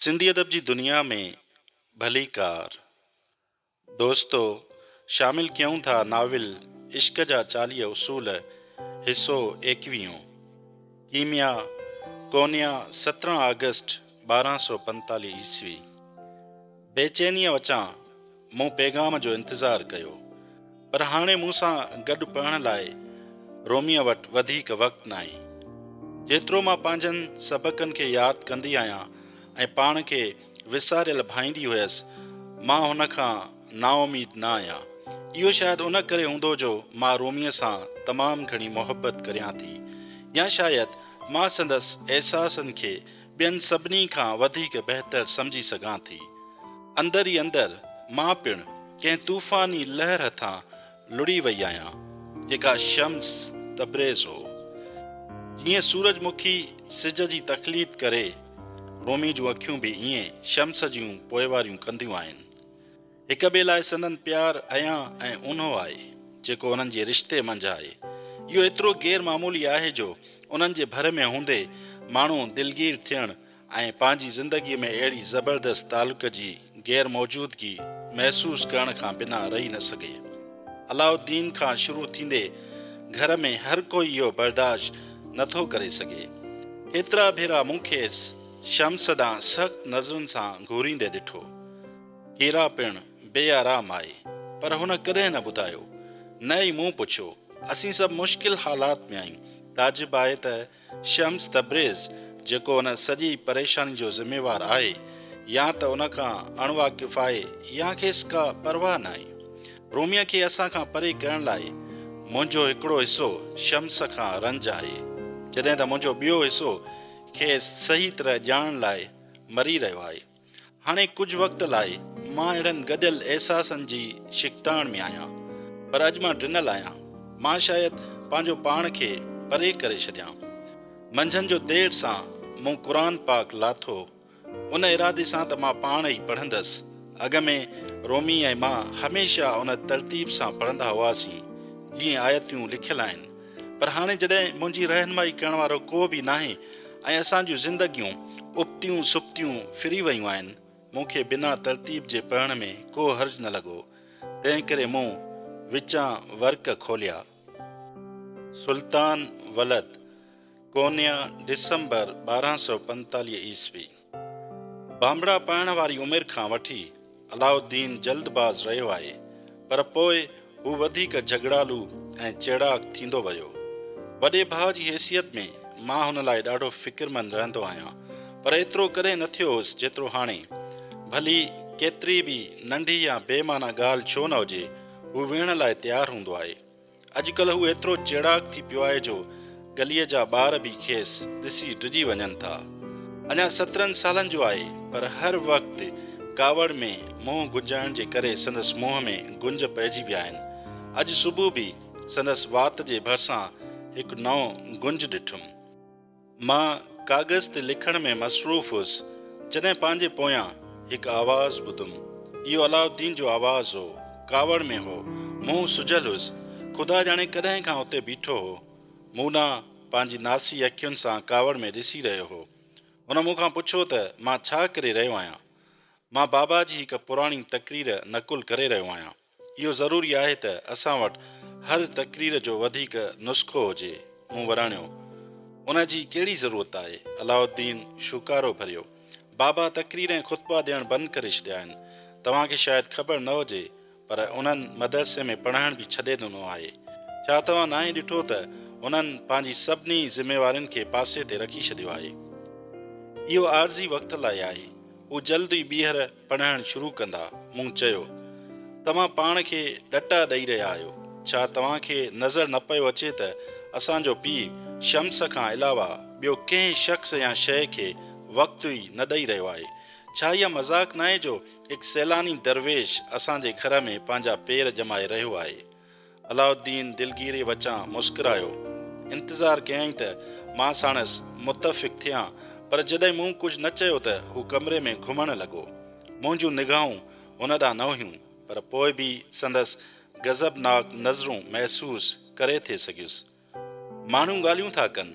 سنڌي ادب جي دنيا ۾ ڀليڪار دوستو شامل ڪيون ٿا ناول عشق جا 40 اصول حصو ايڪويهون ڪيميا ڪونيا 17 آگسٽ 1245 عيسوي بيچينيء وچان مون پيغام جو انتظار ڪيو، پر هاڻي مون سان گڏ پڙهڻ لاء روميء وٽ وڌيڪ وقت ناهي. جيترو مان پنهنجن سبقن کي ياد ڪندي آهيان ۽ پاڻ کي وساريل ڀائيندي هيس، مان هن کان نااميد نه آهيان. اهو شايد ان ڪري هوندو جو مان روميء سان تمام گهڻي محبت ڪريان ٿي، يا شايد مان سندس احساسن کي ٻين سڀني کان وڌيڪ بهتر سمجهي سگهان ٿي. اندر ئي اندر مان پڻ ڪنهن طوفاني لهر هٿان لڙهي وئي آهيان، جيڪا شمس تبريز هو. جيئن سورج مکي سج جي تخليق ڪري، رومي جون اکيون به ائين شمس جون پوئواريون ڪنديون آهن. هڪ ٻئي لاء سندن پيار عيان ۽ اونهو آهي، جيڪو انهن جي رشتي منجهه آهي. اهو ايترو غير معمولي آهي جو انهن جي ڀر ۾ هوندي ماڻهو دلگير ٿيڻ ۽ پنهنجي زندگيء ۾ اهڙي زبردست تعلق جي غير موجودگي محسوس ڪرڻ کان بنا رهي نه سگهي. علاء الدين کان شروع ٿيندي گهر ۾ هر ڪوئي اهو برداشت نه ٿو ڪري سگهي. ڪيترا ڀيرا مون کيس شمس ڏانهن سخت نظرن سان گهوريندي ڏٺو. ڪيرا پڻ بي آرام آهي، پر هن ڪڏهن نه ٻڌايو، نه ئي مون پڇيو. اسين سڀ مشڪل حالات ۾ آهيون. تعجب آهي ته شمس تبريز جيڪو ان سڄي پريشاني جو ذميوار آهي، يا ته ان کان اڻواقف آهي يا کيس ڪا پرواهه ناهي. روميء کي اسان کان پري ڪرڻ لاء منهنجو هڪڙو حصو شمس کان رنج آهي، جڏهن ته منهنجو ٻيو حصو کيس صحيح طرح ڄاڻڻ لاء مري رهيو آهي. هاڻي ڪجهه وقت لاء مان اهڙن گڏيل احساسن جي ڇڪتاڻ ۾ آهيان، پر اڄ مان ڊنل آهيان. مان شايد پنهنجو پاڻ کي پري ڪري ڇڏيان. منجهند جو دير سان مون قرآن پاڪ لاٿو، ان ارادي سان ته مان پاڻ ئي پڙهندس. اڳ ۾ رومي ۽ مان هميشه ان ترتيب سان پڙهندا هئاسين، جيئن آيتون لکيل آهن. پر هاڻي جڏهن منهنجي رهنمائي ڪرڻ وارو ڪو به ناهي ۽ اسان جون زندگيون ابتيون سبتيون ڦري ويون آهن، مون کي بنا ترتيب جي پڙهڻ ۾ ڪو حرج نه لڳو، تنهن ڪري مون وچان ورق کوليا. سلطان ولد ڪونيا ڊسمبر 1245 عيسوي. بانبڙا پائڻ واري عمر کان وٺي علاء الدين جلد باز رهيو آهي، پر پوء هو وڌيڪ جهڳڙالو ۽ چيڙاڪ ٿيندو ويو. وڏي ڀاء جي حيثيت ۾ مان هن لاء ڏاڍو فڪرمند رهندو آهيان، پر ايترو ڪڏهن نه ٿيو هوس جيترو هاڻي. ڀلي ڪيتري به ننڍي يا بي معنيٰ ڳالهه ڇو نه هجي، هو وڙهڻ لاء تيار هوندو آهي. اڄڪلهه هو ايترو چيڙاڪ ٿي پيو آهي جو ڳليء جا ٻار به کيس ڏسي ڊڄي وڃن ٿا. اڃا 17 سالن جو آهي پر هر وقت ڪاوڙ ۾ منهن گنجائڻ جي ڪري سندس منهن ۾ گنج پئجي ويا آهن. اڄ صبح به سندس وات جي ڀرسان هڪ نئون گنج ڏٺم. مان ڪاغذ تي لکڻ ۾ مصروف هيس، جڏهن پنهنجي پويان هڪ آواز ٻڌم. اهو علاء الدين جو آواز هو. ڪاوڙ ۾ هو. منهن سجهيل هيس. خدا ڄاڻي ڪڏهن کان اتي بيٺو هو. مون ڏانهن پنهنجي ناسي اکين سان ڪاوڙ ۾ ڏسي رهيو هو. هن مون کان پڇيو ته مان ڇا ڪري رهيو آهيان؟ مان بابا جي هڪ پراڻي تقرير نقل ڪري رهيو آهيان. اهو ضروري آهي ته اسان وٽ هر تقرير جو وڌيڪ نسخو هجي. مون وراڻيو. ان جي ڪهڙي ضرورت آهي؟ علاء الدين شوڪارو ڀريو. بابا تقرير ۽ خطبا ڏيڻ بند ڪري ڇڏيا آهن. توهان کي شايد خبر نه هجي پر انهن مدرسي ۾ پڙهائڻ به ڇڏي ڏنو آهي. ڇا توهان ناهي ڏٺو ته انهن پنهنجي سڀني ذميوارين کي پاسي تي رکي ڇڏيو آهي. اهو عارضي وقت لاء آهي. هو جلد ئي ٻيهر پڙهائڻ شروع ڪندا. مون چيو، توهان پاڻ کي ڏٽا ڏئي رهيا آهيو. ڇا توهان کي نظر نه پيو اچي ته اسان جو پيء شمس کان علاوه ٻيو ڪنهن شخص يا شيء کي وقت ئي نه ڏئي رهيو آهي؟ ڇا اها مذاق ناهي جو هڪ سيلاني درويش اسان جي گهر ۾ پنهنجا پير ڄمائي رهيو آهي؟ علاء الدين دلگيريء وچان مسڪرايو. انتظار ڪيائين ته مان ساڻس متفق ٿيان، پر جڏهن مون ڪجهه نه چيو ته هو ڪمري ۾ گهمڻ لڳو. منهنجون نگاهون هن ڏانهن نه هيون، پر پوء به سندس غضبناڪ نظرون محسوس ڪري ٿي سگهيس. ماڻهو ڳالهيون ٿا ڪن.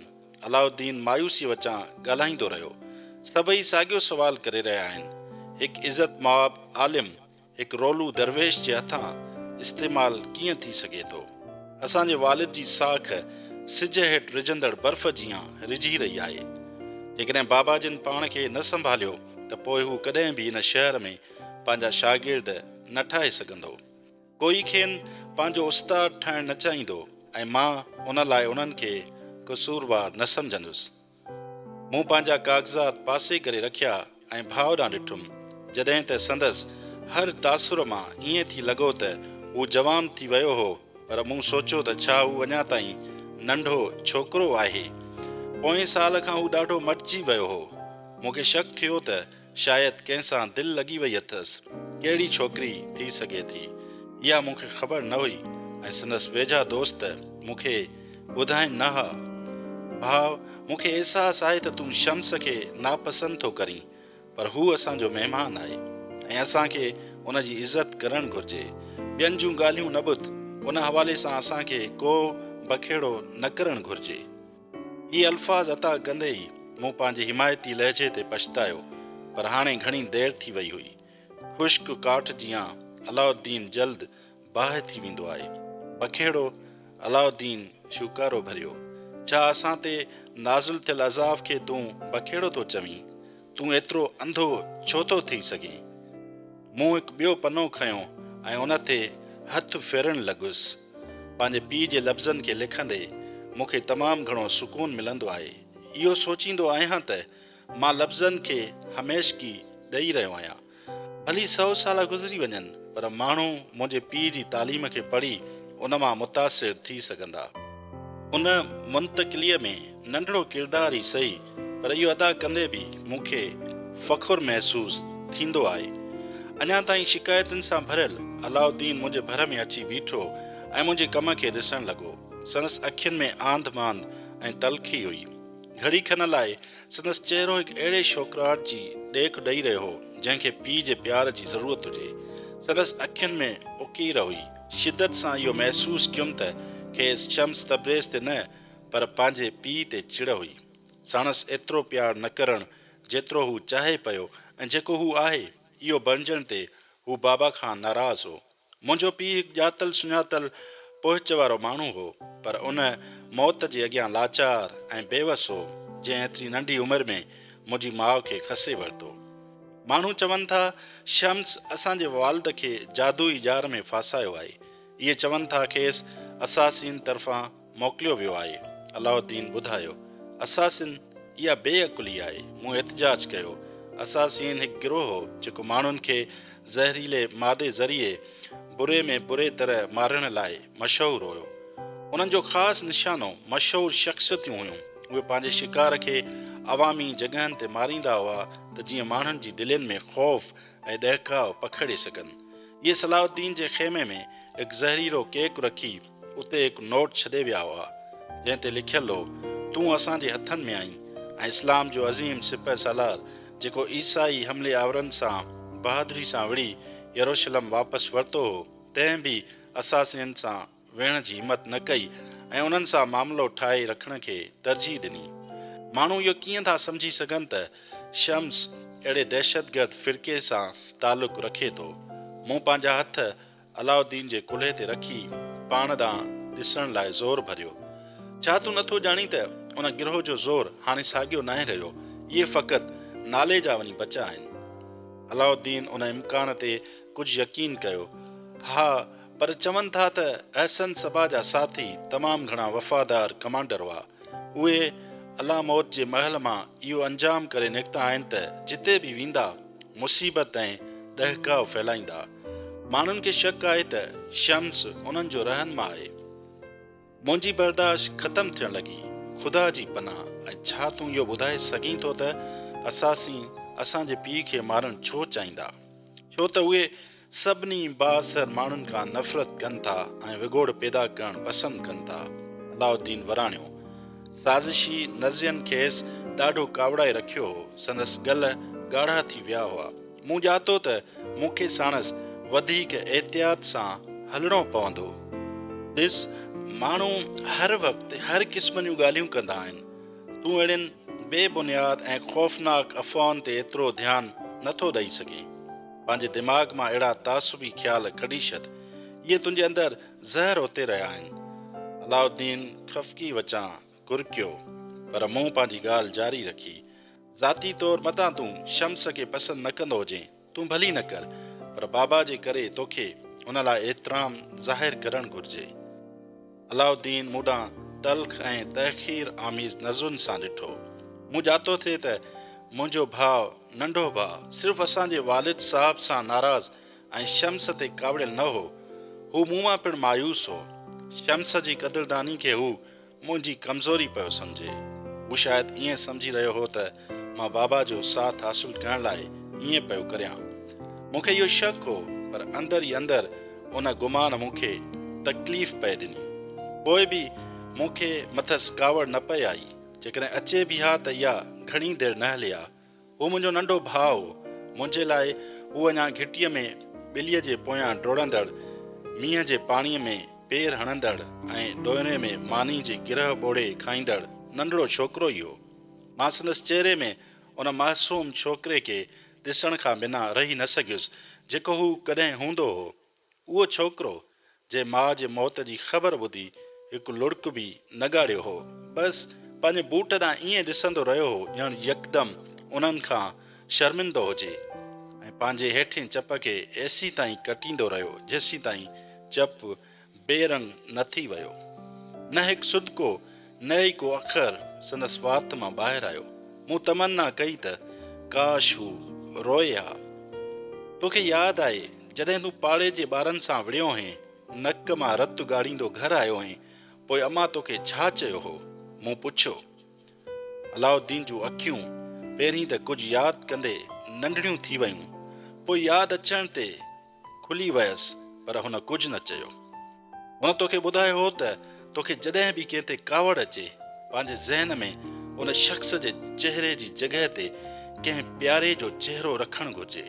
علاء الدين مايوسيء وچان ڳالهائيندو رهيو. سڀئي ساڳيو سوال ڪري رهيا آهن. هڪ عزت مآب عالم هڪ رولو درويش جي هٿان استعمال ڪيئن ٿي سگهي ٿو؟ اسان جي والد جي ساک سج هيٺ رجندڙ برف جيان رجهي رهي آهي. جيڪڏهن بابا جن پاڻ کي نه سنڀاليو ته پوء هو ڪڏهن به هن شهر ۾ پنهنجا شاگرد نه ٺاهي سگهندو. ڪوئي کين پنهنجو استاد ٺاهڻ نه چاهيندو ۽ مان ان لاء انهن کي قصوروار نه سمجهندس. مون پنهنجا ڪاغذات پاسي ڪري رکيا ۽ ڀاء ڏانهن ڏٺم، جڏهن ته سندس هر تاثر مان ائين ٿي لڳو ته هو جوان ٿي ويو هو، پر مون سوچيو ته ڇا هو اڃا تائين ننڍو ڇوڪرو آهي؟ پوئين سال کان هو ڏاڍو مٽجي ويو هو. مون کي شڪ ٿيو ته شايد ڪنهن سان دل لڳي وئي اٿس. ڪهڙي ڇوڪري ٿي سگهي ٿي؟ اها مون کي خبر نه هئي ۽ سندس ويجها دوست مون کي ٻڌائين نه ها. ڀاء، مون کي احساس آهي ته تون شمس کي ناپسند ٿو ڪرين، پر هو اسان جو مهمان آهي ۽ اسان کي ان جي عزت ڪرڻ گهرجي. ٻين جون ڳالهيون نه ٻڌ، ان حوالي سان اسان کي ڪو بکيڙو نه ڪرڻ گهرجي. اهي الفاظ عطا ڪندي ئي مون پنهنجي حمايتي لهجي تي پڇتايو، پر هاڻي گهڻي دير ٿي وئي هئي. خشڪ ڪاٺ جيان علاؤالدين جلد باهه ٿي ويندو آهي. بکيڙو علاؤالدين شوڪارو ڀريو. ڇا اسان تي نازل ٿيل عذاب کي تون بکيڙو ٿو چوين؟ تون ايترو انڌو ڇو ٿو ٿي سگهين؟ مون هڪ ٻيو پنو کنيو ۽ ان تي هٿ ڦيرڻ لڳس. پنهنجي پيء جي لفظن کي لکندي مون کي تمام گهڻو سڪون ملندو آهي. اهو سوچيندو آهيان ته مان لفظن کي هميشگي ڏئي رهيو آهيان. ڀلي سئو سال گذري وڃن پر ماڻهو منهنجي پيء جي تعليم کي پڙهي ان مان متاثر ٿي سگهندا. ان منتقليء ۾ ننڍڙو ڪردار ئي سهي پر اهو ادا ڪندي به مون کي فخر محسوس ٿيندو آهي. اڃا تائين شڪايتن سان ڀريل علاؤالدين منهنجي ڀر ۾ اچي بيٺو ۽ منهنجي ڪم کي ڏسڻ لڳو. سندس اکين ۾ آنڌ مانڌ ۽ تلخي هئي. گهڙي کن لاء سندس چهرو هڪ اهڙي شوڪراٽ جي ڏيک ڏئي رهيو هو، جنهن کي پيء جي پيار جي ضرورت هجي. سندس اکين ۾ اڪير هئي. شدت سان اهو محسوس ڪيم ته کيس شمس تبريز تي نه پر پنهنجي پيء تي چڙ هئي. ساڻس ايترو پيار نه ڪرڻ جيترو هو چاهي پيو ۽ جيڪو هو آهي، اهو بڻجڻ تي هو بابا کان ناراض هو. منهنجو پيء هڪ ڄاتل سڃاتل پهچ وارو ماڻهو هو، پر ان موت جي اڳيان لاچار ۽ بيوس هو، جنهن ايتري ننڍي عمر ۾ منهنجي ماء کي کسي ورتو. ماڻهو چون ٿا، شمس اسان جي والد کي جادوئي ڄار ۾ ڦاسايو آهي. اهي چون ٿا کيس اساسين طرفان موڪليو ويو آهي. علاؤالدين ٻڌايو. اساسين، اها بي عقلي آهي. مون احتجاج ڪيو. اساسين هڪ گروهه هو، جيڪو ماڻهن کي زهريلي مادي ذريعي بري ۾ بري طرح مارڻ لاء مشهور هيو. انهن جو خاص نشانو مشهور شخصيتون هيون. اهي پنهنجي شڪار کي عوامي جڳهن تي ماريندا هئا ته جيئن ماڻهن جي دلين ۾ خوف ۽ ڏهڪاء پکيڙي سگهن. اهي صلاح الدين جي خيمي ۾ هڪ زهريلو ڪيڪ رکي اتي هڪ نوٽ ڇڏي ويا هئا، جنهن تي لکيل هو، تون اسان جي هٿن ۾ آهين ۽ اسلام جو عظيم سپهه سالار جيڪو عيسائي حملي آورن سان بهادري سان وڙهي يروشلم واپس ورتو هو، تنهن به اساسين سان ويهڻ جي همت نه ڪئي ۽ انهن سان معاملو ٺاهي رکڻ کي ترجيح ڏني. ماڻهو اهو ڪيئن ٿا سمجهي سگهن ته شمس اهڙي دهشتگرد فرقي سان تعلق رکي ٿو؟ مون پنهنجا هٿ علاؤالدين جي ڪلهي تي رکي پاڻ ڏانهن ڏسڻ لاء زور ڀريو. ڇا تون نٿو ڄاڻين ته ان گروهه جو زور هاڻي ساڳيو ناهي رهيو، اهي فقط نالي جا وڃي بچيا آهن. علاؤالدين ان امڪان تي ڪجهه يقين ڪيو. ها، پر چون ٿا ته احسن صبا جا ساٿي تمام گهڻا وفادار ڪمانڊر هئا. اهي الاموت جي محل مان اهو انجام ڪري نڪتا آهن ته جتي به ويندا، مصيبت ۽ ڏهڪاء ڦهلائيندا. ماڻهن کي شڪ آهي ته شمس انهن جو رهنما آهي. منهنجي برداشت ختم ٿيڻ لڳي. خدا جي پناهه! ۽ ڇا تون اهو ٻڌائي سگهين ٿو ته اساسين اسان جي پيء کي مارڻ ڇو چاهيندا؟ ڇو ته اهي سڀني بااثر ماڻهن کان نفرت ڪن ٿا ۽ وڳوڙ پيدا ڪرڻ پسند ڪن ٿا. علاؤالدين وراڻيو. سازشي نظرين کيس ڏاڍو ڪاوڙائي رکيو هو. سندس ڳل ڳاڙها ٿي ويا هئا. مون ڄاتو ته مون کي ساڻس وڌيڪ احتياط سان هلڻو پوندو. ڏس، ماڻهو هر وقت هر قسم جون ڳالهيون ڪندا آهن. تون اهڙين بي بنياد ۽ خوفناڪ افواهن تي ايترو ڌيان نه ٿو ڏئي سگهين. پنهنجي دماغ مان اهڙا تعصبي خيال ڪڍي ڇڏ. اهي تنهنجي اندر زهر اوتي رهيا آهن. علاؤالدين خفگي وچان ڪرڪيو، پر مون پنهنجي ڳالهه جاري رکي. ذاتي طور متان تون شمس کي پسند نه ڪندو هجين، تون ڀلي نه ڪر، پر بابا جي ڪري توکي هن لاء احترام ظاهر ڪرڻ گهرجي. علاؤالدين مون ڏانهن تلخ ۽ تحقير آميز نظرن سان ڏٺو. مون ڄاتو ٿي ته منهنجو ڀاء، ننڍو ڀاء، صرف اسان جي والد صاحب سان ناراض ۽ شمس تي ڪاوڙيل نه هو، هو مون مان پڻ مايوس هو. شمس جي قدرداني کي هو منهنجي ڪمزوري پيو سمجهي. هو شايد ائين سمجهي رهيو هو ته مان بابا جو ساٿ حاصل ڪرڻ لاء ائين پيو ڪريان. مون کي اهو شڪ هو، پر اندر ئي اندر ان گمان مون کي تڪليف پئي ڏني. پوء به مون کي مٿس ڪاوڙ نه پئي آئي. جيڪڏهن اچي به ها ته اها گهڻي دير نه هلي ها. هو منهنجو ننڍو ڀاء هو. منهنجي لاء هو اڃا گهٽيء ۾ ٻليء جي پويان ڊوڙندڙ، مينهن جي پاڻيء ۾ پير هڻندڙ ۽ ڏوئنري ۾ ماني جي گرهه ٻوڙي کائيندڙ ننڍڙو ڇوڪرو ئي هو. مان سندس چهري ۾ ان معصوم ڇوڪري کي ڏسڻ کان بنا رهي نه سگهيس، جيڪو هو ڪڏهن هوندو هو. اهو ڇوڪرو، جنهن ماء جي موت جي خبر ٻڌي هڪ لڙڪ به نه ڳاڙيو هو، بس پنهنجي بوٽ ڏانهن ائين ڏسندو رهيو هو ڄڻ يڪدم انهن کان شرمندو هجي ۽ پنهنجي هيٺين چپ کي ايسيتائين ڪٽيندو رهيو جيسيتائين چپ بي رنگ نه ٿي ويو. نه هڪ سڏڪو نه ئي ڪو اکر سندس وات مان ٻاهر آيو. مون تمنا ڪئي ته ڪاش هو روئي ها. توکي ياد آهي جڏهن تون پاڙي جي ٻارن سان وڙهيو هئين، نڪ مان رت ڳاڙيندو گهر آيو هئين، پوء امان توکي ڇا چيو هو؟ مون پڇيو. علاؤالدين جون اکيون پهرين ته ڪجهه ياد ڪندي ننڍڙيون ٿي ويون، پوء ياد اچڻ تي کلي ويس، پر هن ڪجهه نه چيو. هن توکي ٻڌايو هو ته توکي جڏهن به ڪنهن تي ڪاوڙ اچي، پنهنجي ذهن ۾ ان شخص جي چهري جي جڳهه تي ڪنهن پياري جو چهرو رکڻ گهرجي.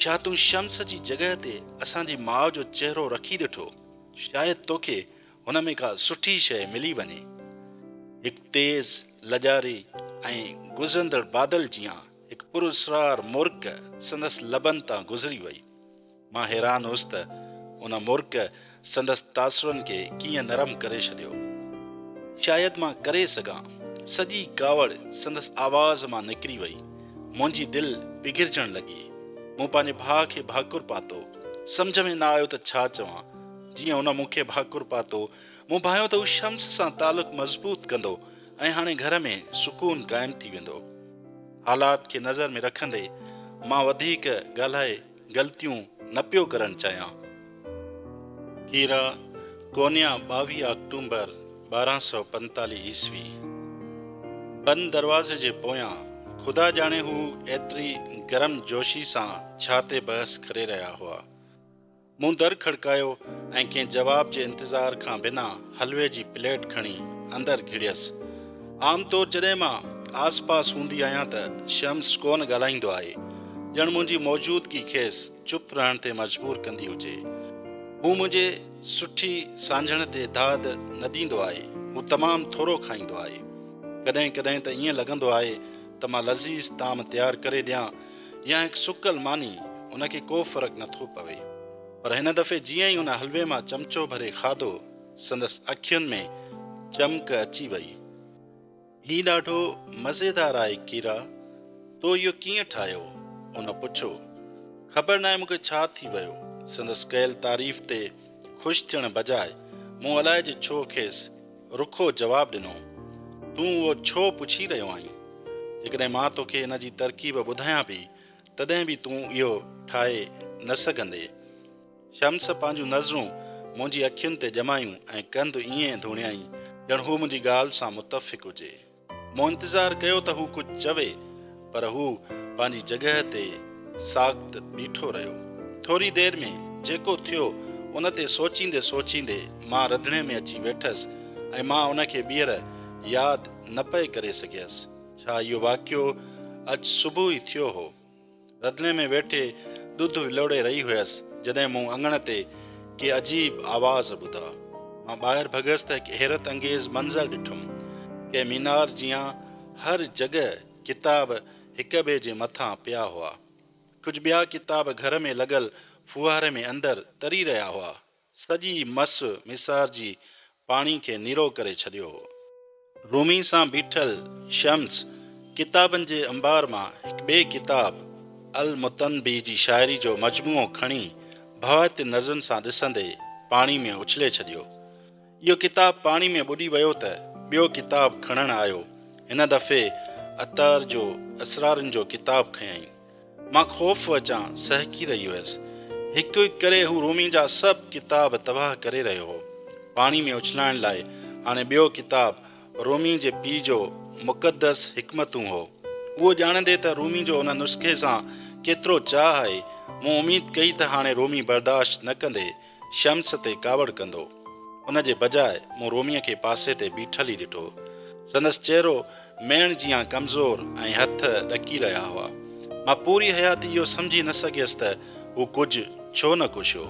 ڇا تون شمس جي جڳهه تي اسان جي ماء جو چهرو رکي ڏٺو؟ شايد توکي هن ۾ ڪا سٺي شيء ملي وڃي. هڪ تيز، لڄاري ۽ گذرندڙ بادل جيان هڪ پراسرار مرڪ سندس لبن تان گذري وئي. مان حيران هوس ته ان مرڪ سندس تاثرن کي ڪيئن نرم ڪري ڇڏيو. شايد مان ڪري سگهان. سڄي ڪاوڙ سندس آواز مان نڪري وئي. منهنجي دل پگهرجڻ لڳي. مون پنهنجي ڀاء کي ڀاڪر پاتو. سمجهه ۾ نه آيو ته ڇا چوان. جيئن هن مون کي ڀاڪر پاتو، مون ڀانيو ته هو شمس سان تعلق مضبوط ڪندو ۽ هاڻي گهر ۾ سڪون قائم ٿي ويندو. حالات کي نظر ۾ رکندي مان وڌيڪ ڳالهائي غلطيون نه پيو ڪرڻ چاهيان. ڪيرا، ڪونيا 22 آڪٽومبر 1245 عيسوي. بند دروازي جي پويان خدا ڄاڻي هو ايتري گرم جوشي سان ڇا تي بحث ڪري رهيا هئا. مون در کڙڪايو ۽ ڪنهن جواب جي انتظار کان بنا حلوي جي پليٽ کڻي اندر گهڙيس. عام طور جڏهن مان آس پاس هوندي آهيان ته شمس ڪونه ڳالهائيندو آهي، ڄڻ منهنجي موجودگي کيس چپ رهڻ تي مجبور ڪندي هجي. هو منهنجي سٺي سانجهڻ تي داد نه ڏيندو آهي، هو تمام ٿورو کائيندو آهي. ڪڏهن ڪڏهن ته ائين لڳندو آهي ته مان لذيذ طعام تيار ڪري ڏيان يا هڪ سڪل ماني، ان کي ڪو فرق نه ٿو پوي. پر هن دفعي جيئن ئي هن حلوي مان چمچو ڀري کاڌو، سندس اکين ۾ چمڪ اچي وئي. هي ڏاڍو مزيدار آهي ڪيرا، تو اهو ڪيئن ٺاهيو؟ هن پڇيو. خبر ناهي مون کي ڇا ٿي ويو، سندس ڪيل تعريف تي خوش ٿيڻ بجاء مون الائجي ڇو کيس رکو جواب ڏنو، تون اهو ڇو پڇي رهيو آهين؟ جيڪڏهن مان توکي ان جي ترڪيب ٻڌايان به، تڏهن به تون اهو ٺاهي نه سگهندين. شمس پنهنجون نظرون منهنجي اکين تي ڄمايون ۽ ڪنڌ ائين ڌوڻيائين، ڄڻ هو منهنجي ڳالهه سان متفق هجي. مون انتظار ڪيو ته هو ڪجهه چوي، پر هو پنهنجي جڳهه تي ساڪت بيٺو رهيو. ٿوري دير ۾ جيڪو ٿيو، ان تي سوچيندي سوچيندي مان رڌڻي ۾ اچي ويٺس ۽ مان ان کي ٻيهر ياد نه پئي ڪري سگهيس. ڇا اهو واقعو اڄ صبح ئي ٿيو هو؟ رڌڻي ۾ ويٺي ڏڌ ولوڙي رهي هيس، جڏهن مون اڱڻ تي ڪي عجيب آواز ٻڌا. مان ٻاهر ڀڳس ته هڪ حيرت انگيز منظر ڏٺم. ڪنهن مينار جيان هر جڳهه ڪتاب هڪ ٻئي جي مٿان پيا هئا. ڪجهه ٻيا ڪتاب گهر ۾ لڳل ڦوهاري ۾ اندر تري رهيا هئا. سڄي مس ميسارجي پاڻي کي نيرو ڪري ڇڏيو هو. رومي سان بيٺل شمس ڪتابن جي انبار مان هڪ ٻئي ڪتاب المتنبي جي شاعري جو مجموعو کڻي ڀوائتين نظرن سان ڏسندي پاڻي ۾ اڇلي ڇڏيو. اهو ڪتاب پاڻي ۾ ٻڏي ويو ته ٻيو ڪتاب کڻڻ آيو. هن دفعي عطار جو اسرارن جو ڪتاب کنيائين. مان خوف وچان سهڪي رهي هيس. هڪ هڪ ڪري هو رومي جا سڀ ڪتاب تباهه ڪري رهيو هو. پاڻي ۾ اڇلائڻ لاء هاڻي ٻيو ڪتاب رومي جي پيء جو مقدس حڪمتون هو. اهو ڄاڻندي ته رومي جو ان نسخي سان ڪيترو چاهه آهي، مون اميد ڪئي ته هاڻي رومي برداشت نه ڪندي شمس تي ڪاوڙ ڪندو. ان جي بجاء مون روميء کي پاسي تي بيٺل ئي ڏٺو. سندس چهرو ميڻ جيان ڪمزور ۽ هٿ ڏڪي رهيا هئا. مان پوري حياتي اهو سمجهي نه سگهيس ته هو ڪجهه ڇو نه ڪڇيو.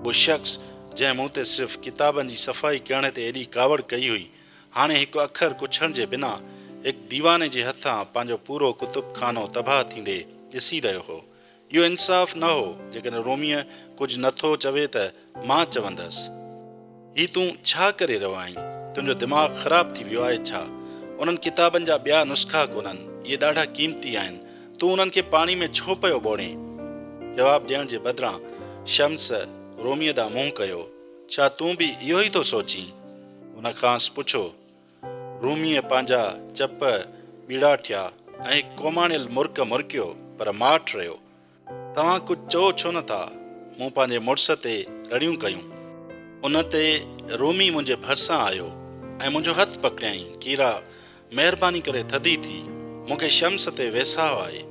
اهو شخص جنهن مون تي صرف ڪتابن جي صفائي ڪرڻ تي ايڏي ڪاوڙ ڪئي هئي، هاڻي هڪ اکر ڪڇڻ جي بنا هڪ ديواني جي هٿان پنهنجو پورو ڪتب خانو تباهه ٿيندي ڏسي رهيو هو. اهو انصاف نه هو، جيڪڏهن روميء ڪجهه نه ٿو چوي ته مان چوندس. هي تون ڇا ڪري رهيو آهين؟ تنهنجو دماغ خراب ٿي ويو آهي ڇا؟ انهن ڪتابن جا ٻيا نسخا ڪونهن، اهي ڏاڍا قيمتي آهن، تون انهن کي پاڻي ۾ ڇو پيو ٻوڙين؟ جواب ڏيڻ جي بدران شمس روميء ڏانهن منهن ڪيو. ڇا تون به اهو ئي ٿو سوچين؟ هن کانئس پڇيو. روميء پنهنجا چپ ٻيڙاٺيا ۽ هڪ ڪوماڻيل مرڪ مرڪيو، پر ماٺ رهيو. توهان ڪجهه چئو ڇو نه ٿا؟ مون پنهنجي مڙس تي رڙيون ڪيون. ان تي رومي منهنجي ڀرسان آيو ۽ منهنجو هٿ پڪڙيائين، ڪيرا، مهرباني ڪري ٿڌي ٿي، مون کي شمس تي ويساهه آهي.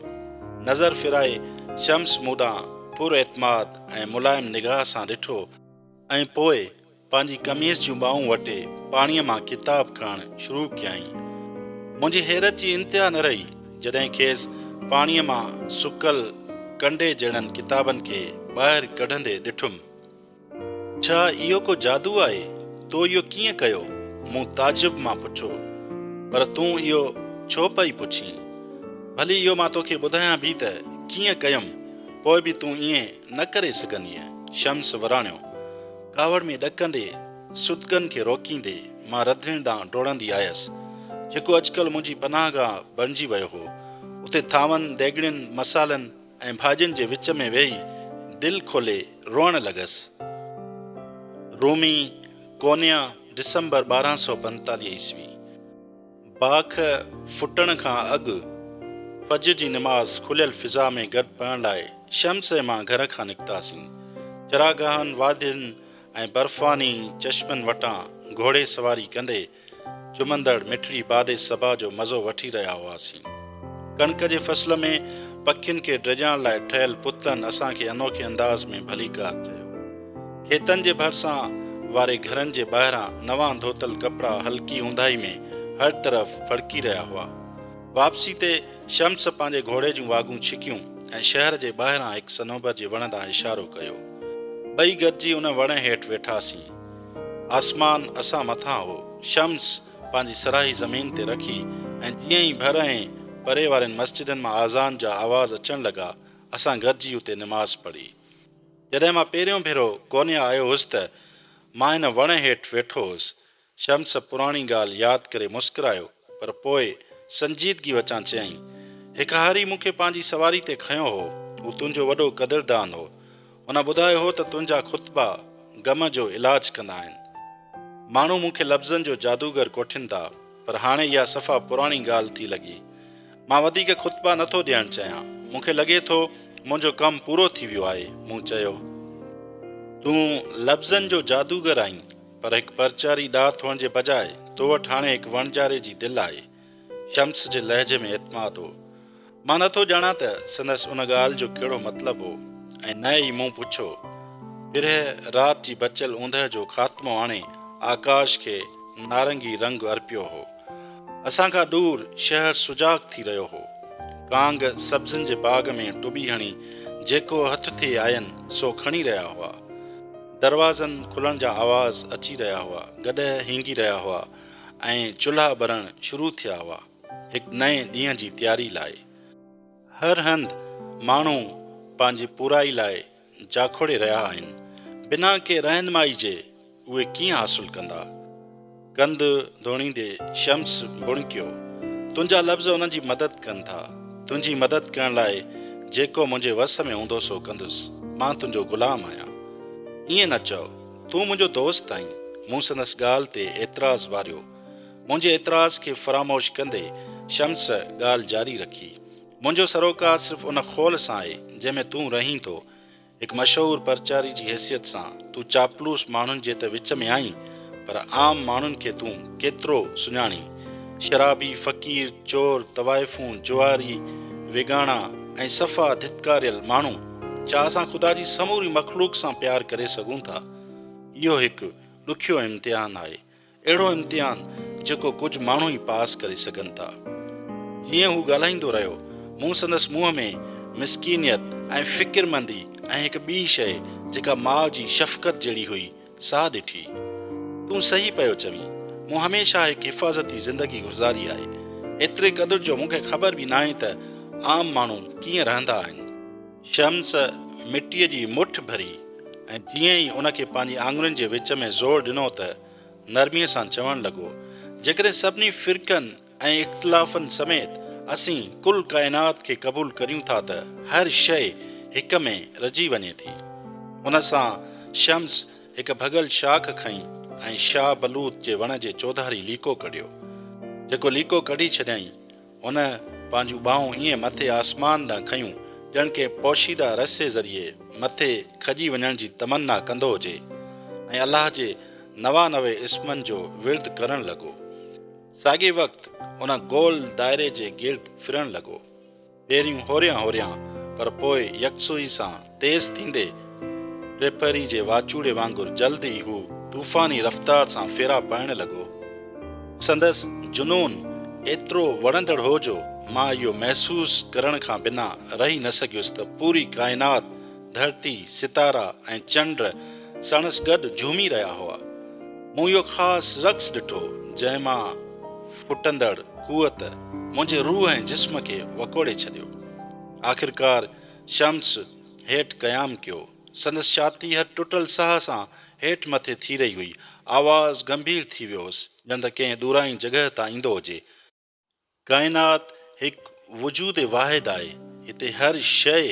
نظر ڦيرائي شمس مون ڏانهن پر اعتماد ۽ ملائم نگاهه سان ڏٺو ۽ پوء پنهنجي قميص جون ٻانهون وٽي پاڻيء مان ڪتاب کڻڻ شروع ڪيائين. منهنجي حيرت جي انتها نه رهي، جڏهن کيس پاڻيء مان سڪل ڪنڊي جهڙن ڪتابن کي ٻاهر ڪڍندي ڏٺم. ڇا اهو ڪو جادو آهي؟ تو اهو ڪيئن ڪيو؟ مون تعجب مان پڇيو. پر تون اهو ڇو پئي پڇين؟ ڀلي اهو مان توکي ٻڌايان به ته ڪيئن ڪيم، پوء به تون ائين نه ڪري سگهندينء. شمس وراڻيو. ڪاوڙ ۾ ڏڪندي، سڏڪن کي روڪيندي، مان رڌڻي ڏانهن ڊوڙندي آيس، جيڪو اڄڪلهه منهنجي پناهگاهه بڻجي ويو هو. اتي ٿانون، ديڳڙين، مصالحن ۽ ڀاڄين جي وچ ۾ ويهي دل کولي روئڻ لڳس. رومي، ڪونيا، ڊسمبر 1245 عيسوي. باک ڦٽڻ کان اڳ فجر جي نماز کليل فضا ۾ گڏ پڙهڻ لاء شمس ۽ مان گهر کان نڪتاسين. چراگاهن، وادين ۽ برفاني چشمن وٽان گهوڙي سواري ڪندي جهمندڙ مٺڙي باد صبا جو مزو وٺي رهيا هئاسين. ڪڻڪ جي فصل ۾ پکين کي ڊيڄارڻ لاء ٺهيل پتلن اسان کي انوکي انداز ۾ ڀليڪار چيو. کيتن جي ڀرسان واري گهرن جي ٻاهران نوان ڌوتل ڪپڙا هلڪي اونداهي ۾ هر طرف ڦڙڪي رهيا هئا. واپسي تي شمس پنهنجي گهوڙي جون واڳون ڇڪيون ۽ شهر جي ٻاهران هڪ صنوبر جي وڻ ڏانهن اشارو ڪيو. ٻئي گڏجي ان وڻ هيٺ ويٺاسين. آسمان اسان مٿان هو. شمس پنهنجي سراهي زمين تي رکي ۽ جيئن ئي ڀر ۽ پري وارين مسجدن مان آذان جا آواز اچڻ لڳا، اسان گڏجي اتي نماز پڙهي. جڏهن مان پهريون ڀيرو ڪونيا آيو هوس ته مان هن وڻ هيٺ ويٺو هوس. شمس پراڻي ڳالهه ياد ڪري مسڪرايو، پر پوء سنجيدگي وچان چيائين، هڪ هاري مون کي پنهنجي سواري تي کنيو هو. هو تنهنجو وڏو قدردان هو. هن ٻڌايو هو ته تنهنجا خطبا غم جو علاج ڪندا آهن. ماڻهو مون کي لفظن جو جادوگر ڪوٺين ٿا، پر هاڻي اها صفا پراڻي ڳالهه ٿي لڳي. مان وڌيڪ خطبا نه ٿو ڏيڻ چاهيان. مون کي لڳي ٿو منهنجو ڪم پورو ٿي ويو آهي. مون چيو. تون لفظن جو جادوگر آهين، پر هڪ پرچاري ڏات هئڻ جي بجاء تو وٽ هاڻي هڪ وڻجاري جي دل آهي. شمس جي لهجي ۾ اعتماد هو. مان نه ٿو ڄاڻان ته سندس ان ڳالهه جو ڪهڙو مطلب هو ۽ نه ئي مون پڇيو. پرهه رات جي بچيل اوندهه جو خاتمو آڻي آڪاش کي نارنگي رنگ ارپيو هو. اسان کان ڏور شهر سجاڳ ٿي رهيو هو. ڪانگ سبزين جي باغ ۾ ٽٻي هڻي جيڪو هٿ ٿي آين سو کڻي رهيا هئا. دروازن کلڻ جا آواز اچي رهيا هئا، گڏهه هينگي رهيا هئا ۽ چلها ٻرڻ شروع ٿيا هئا. هڪ نئين ڏينهن جي تياري لاء. هر هنڌ ماڻهو پنهنجي پورائي لاء جاکوڙي رهيا آهن. بنا ڪنهن رهنمائي جي اهي ڪيئن حاصل ڪندا؟ ڪنڌ ڌوڻيندي شمس ڀڻڪيو، تنهنجا لفظ انهن جي مدد ڪن ٿا. تنهنجي مدد ڪرڻ لاء جيڪو منهنجي وس ۾ هوندو سو ڪندس. مان تنهنجو غلام آهيان. ائين نه چئو. تون منهنجو دوست آهين. مون سندس ڳالهه تي اعتراض واريو. منهنجي اعتراض کي فراموش ڪندي شمس ڳالهه جاري رکي. منهنجو سروڪار صرف ان خول سان آهي، جنهن ۾ تون رهين ٿو. هڪ مشهور پرچاري جي حيثيت سان تون چاپلوس ماڻهن جي ته وچ ۾ آهين، پر عام ماڻهن کي تون ڪيترو سڃاڻين؟ شرابي، فقير، چور، طوائفون، جواري، ويڳاڻا ۽ صفا ڌتڪاريل ماڻهو، ڇا اسان خدا جي سموري مخلوق سان پيار ڪري سگهون ٿا؟ اهو هڪ ڏکيو امتحان آهي. اهڙو امتحان جيڪو ڪجهه ماڻهو ئي پاس ڪري سگهن ٿا. جيئن هو ڳالهائيندو رهيو، مون سندس منهن ۾ مسڪينيت ۽ فڪرمندي ۽ هڪ ٻي شيء جيڪا ماء جي شفقت جهڙي هئي، سا ڏٺي. تون صحيح پيو چوين. مون هميشه هڪ حفاظتي زندگي گذاري آهي. ايتري قدر جو مون کي خبر به ناهي ته عام ماڻهو ڪيئن رهندا آهن. شمس مٽيء جي مٺ ڀري ۽ جيئن ئي ان کي پنهنجي آڱرين جي وچ ۾ زور ڏنو ته نرميء سان چوڻ لڳو، جيڪڏهن سڀني فرقن ۽ اختلافن سميت اسين ڪل ڪائنات کي قبول ڪريون ٿا ته هر شيء هڪ ۾ رجي وڃي ٿي. ان سان شمس هڪ ڀڳل شاخ کنئي ۽ شاهه بلوط جي وڻ جي چوڌاري ليڪو ڪڍيو. جيڪو ليڪو ڪڍي ڇڏيائين، هن پنهنجون ٻانهون ائين مٿي آسمان ڏانهن کنيون، ڄڻ ڪنهن پوشيده رسي ذريعي مٿي کڄي وڃڻ جي تمنا ڪندو هجي ۽ الله جي 99 اسمن جو ورد ڪرڻ لڳو. ساڳئي وقت ان گول دائري جي گرد ڦرڻ لڳو. پهريون هوريان هوريان پر پوء يڪسوئي سان تيز ٿيندي ٽيپهري جي واچوڙي وانگر جلد ئي هو طوفاني رفتار سان ڦيرا پائڻ لڳو. سندس جنون ايترو وڻندڙ هو جو مان اهو محسوس ڪرڻ کان بنا رهي نه سگهيس ته پوري ڪائنات، ڌرتي، ستارا ۽ چنڊ ساڻس گڏ جهومي رهيا هئا. مون اهو خاص رقص ڏٺو جنهن مان ڦٽندڙ قوت منهنجي روح ۽ جسم کي وڪوڙي ڇڏيو. آخرڪار شمس هيٺ قيام ڪيو. سندس ڇاتي هر ٽٽل ساهه سان هيٺ مٿي ٿي رهي هئي. آواز گنڀير ٿي ويو هوس، ڄڻ ته ڪنهن ڏورانهين جڳهه تان ايندو هجي. ڪائنات هڪ وجود واحد آهي. هتي هر شيء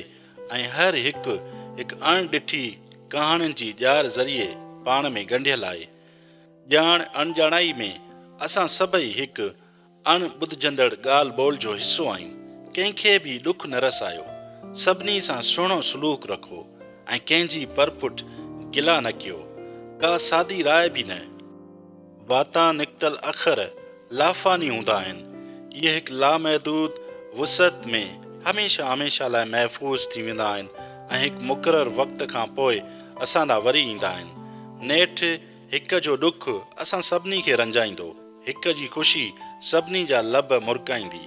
۽ هر هڪ هڪ اڻ ڏٺي ڪهاڻين جي ڄار ذريعي پاڻ ۾ ڳنڍيل آهي. ڄاڻ اڻڄاڻائي ۾ اسان سڀئي هڪ اڻ ٻڌجندڙ ڳالهه ٻولهه جو حصو آهيون. ڪنهن کي به ڏک نه رسايو. سڀني سان سهڻو سلوڪ رکو ۽ ڪنهن جي پرپٺ گلا نه ڪيو. ڪا سادي راء به نه. واتان نڪتل اکر لافاني هوندا آهن. اهي هڪ لامحدود وسعت ۾ هميشه هميشه لاء محفوظ ٿي ويندا آهن ۽ هڪ مقرر وقت کان پوء اسان ڏانهن وري ايندا آهن. نيٺ هڪ جو ڏک اسان سڀني کي رنجائيندو. هڪ جي خوشي سڀني جا لب مرڪائيندي.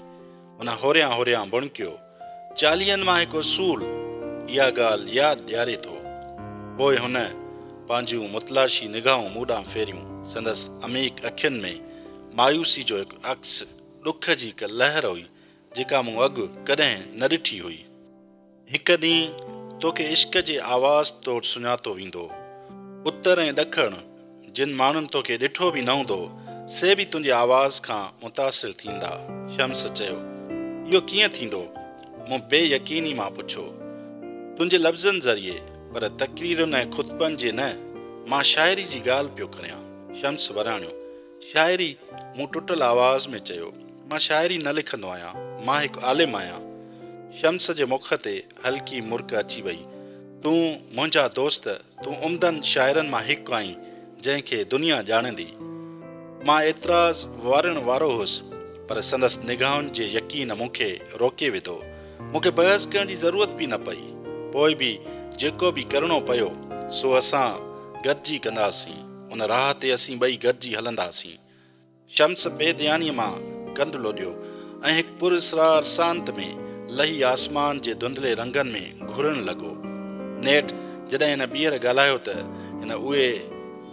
هن هوريان هوريان ڀڻڪيو. چاليهن مان هڪ اصول اها ڳالهه ياد ڏياري ٿو. پوء هن پنهنجون متلاشي نگاهون مون ڏانهن ڦيريون. سندس عميق اکين ۾ مايوسي جو هڪ عڪس، ڏک جي هڪ لهر هئي، جيڪا مون اڳ ڪڏهن نه ڏٺي هئي. هڪ ڏينهن توکي عشق جي آواز طور سڃاتو ويندو. اتر ۽ ڏکڻ جن ماڻهن توکي ڏٺو به نه هوندو، سي به تنهنجي آواز کان متاثر ٿيندا. شمس چيو. اهو ڪيئن ٿيندو؟ مون بي يقيني مان پڇيو. تنهنجي لفظن ذريعي، پر تقريرن ۽ خطبن جي نه، مان شاعري جي ڳالهه پيو ڪريان. شمس وراڻيو. شاعري؟ مون ٽٽل آواز ۾ چيو. مان شاعري نه لکندو آهيان، مان هڪ عالم آهيان. شمس جي مک تي هلڪي مرڪ اچي وئي. تون منهنجا دوست، تون عمدن شاعرن مان هڪ آهين، جنهن کي دنيا ڄاڻندي. مان اعتراض وارڻ وارو هوس، پر سندس نگاهن جي يقين مون کي روڪي وڌو. مون کي بحث ڪرڻ جي ضرورت به نه پئي. پوء به جيڪو به ڪرڻو پيو، سو اسان گڏجي ڪنداسين. ان راهه تي اسين ٻئي گڏجي هلنداسين. شمس بي ڌيانيء مان ڪنڌ لوڏيو ۽ هڪ پراسرار سانت ۾ لهي آسمان جي ڌنڌلي رنگن ۾ گهرڻ لڳو. نيٺ جڏهن هن ٻيهر ڳالهايو ته هن اهي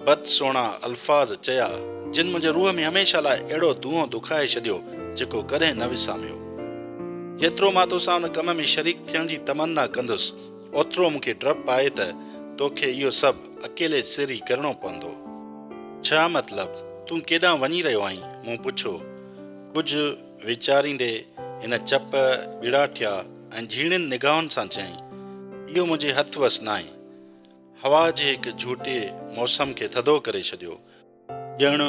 بد سهڻا الفاظ چيا، جن منهنجي روح ۾ هميشه لاء اهڙو دونهون دکائي ڇڏيو، جيڪو ڪڏهن نه وساميو. جيترو مان توسان ان ڪم ۾ شريڪ ٿيڻ جي تمنا ڪندس، اوترو مون کي ڊپ آهي ته توکي اهو سڀ اڪيلي سر ئي ڪرڻو پوندو. ڇا مطلب؟ تون ڪيڏانهن وڃي رهيو آهين؟ مون پڇيو. ڪجهه ويچاريندي هن چپ ٻيڙاٺيا ۽ جهيڻين نگاهن سان چيائين، اهو منهنجي هٿ وس ناهي. هوا جي هڪ جهوٽي موسم کي ٿڌو ڪري ڇڏيو. ڄڻ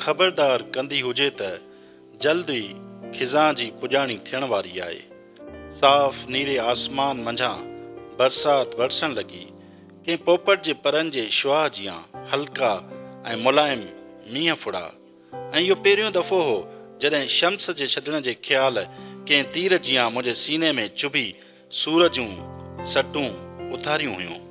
خبردار ڪندي هجي ته جلد ئي خزان جي پڄاڻي ٿيڻ واري آهي. صاف نيري آسمان منجهان برسات برسڻ لڳي. ڪنهن پوپٽ جي پرن جي شعاع جيان هلڪا ۽ ملائم مينهن ڦڙا. ۽ اهو پهريون دفعو هو جڏهن شمس جي ڇڏڻ جي خيال ڪنهن تير جيان منهنجي سيني ۾ چڀي سور جون سٽون اٿاريون هيون.